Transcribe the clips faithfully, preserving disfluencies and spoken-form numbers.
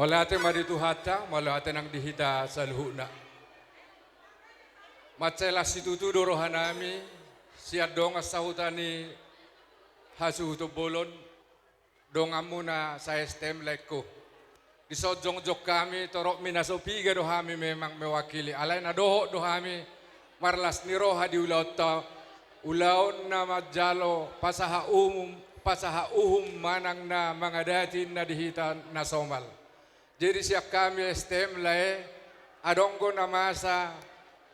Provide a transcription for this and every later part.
Mauliate ma di Tuhanta, mauliate nang di hita saluhutna. Mansai las situtu do rohanami sian dongan sahuta ni hasuhuton bolon, donganmuna sa-S T M laengku. Dison jongjong hami, torop ni na so piga do hami memang mewakili. Alai na dohot do hami marlas ni roha di ulaonta, ulaon na manjalo pasahat uhum, pasahat uhum manang na mangadati na di hita na somal. Jadi sian hami S T M lae, adong do na masa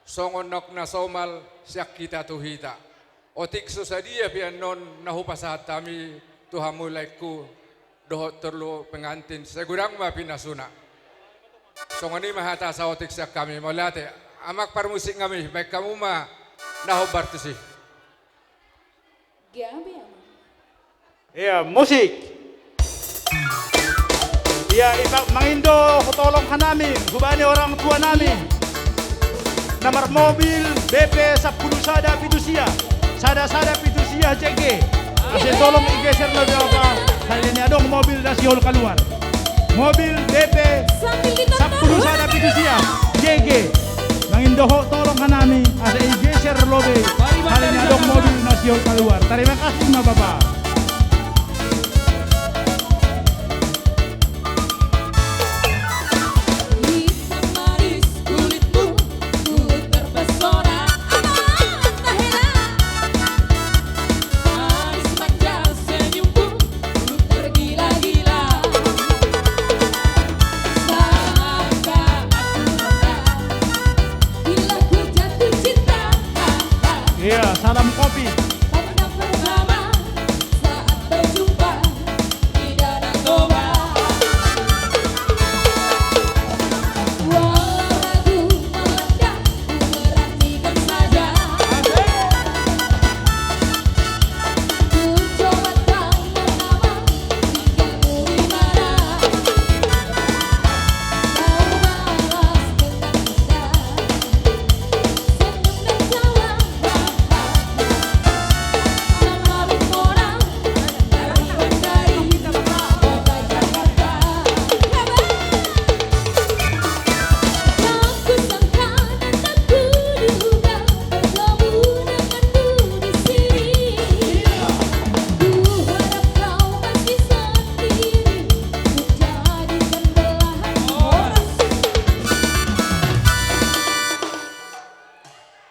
songon naung na somal sian hita tu hita. Otik so sadia pe annon na hupasahat hami tu hamu laengku dohot tolu pengantin, sai godang ma pinasuna. Songon i ma hata saotik sian hami, mauliate. Amang parmusik nami, baen hamu ma na hombar tusi. Gabe, Amang. Ia, musik. Ia, iba mangindo hutolong hanami, hubani orang tua nami. Na marmobil B P sampulu sada pitu sia, sada sada pitu sia J G. Asa tolong igeser lobi, apa, hali ni adong mobil na sihol kaluar. Mobil B P sampulu sada pitu sia J G. Mangindo hutolong hanami, asa igeser lobi, hali ni adong mobil na sihol kaluar. Terima kasih ma, Bapak. Ia, salam kopi.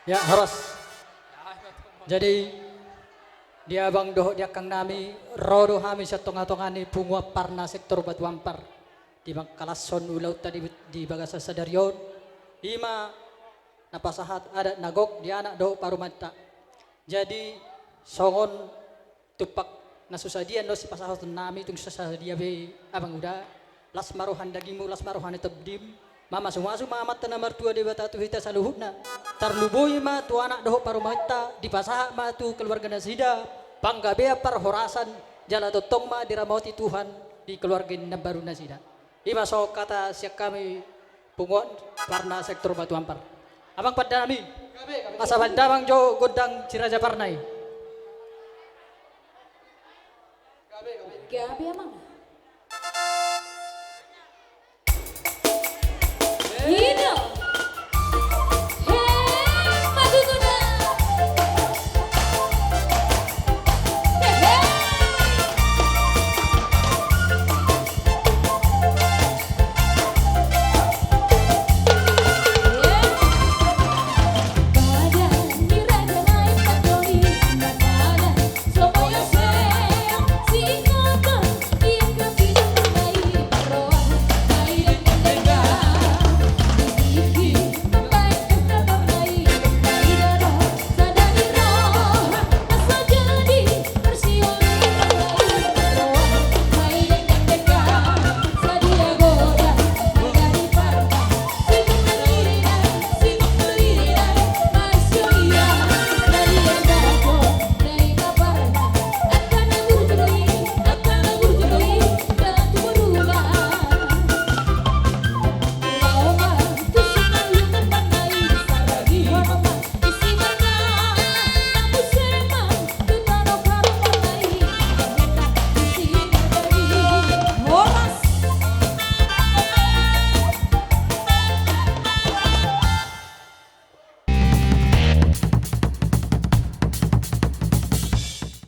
Ia, horas. Jadi, di abang dohot di angkang nami, ro do hami sian tonga-tonga ni punguan Parna sektor Batu Ampar. Di mangkalashon ulaonta di, di bagasan sadari on, i ma na pasahat adat na gok di anak dohot parumaenta. Jadi, songon tumpak na so sadia annon sipasahaton nami, tung so sadia be, Amang Uda, las ma roha ni dagingmu, las ma roha ni tondim, mamasu-masu ma Amanta na martua Debata tu hita saluhutna. Tarlumobi ma tu anak dohot parumaenta, dipasahat ma tu keluarga nasida panggabean parhorasan, jala tongtong ma diramoti Tuhan di keluarga ni namboru nasida. I ma songon hata sian hami punguan Parna sektor Batu Ampar. Amang pande nami, asa pande amang jo gondang Si Raja Parna i. Gabe, Amang.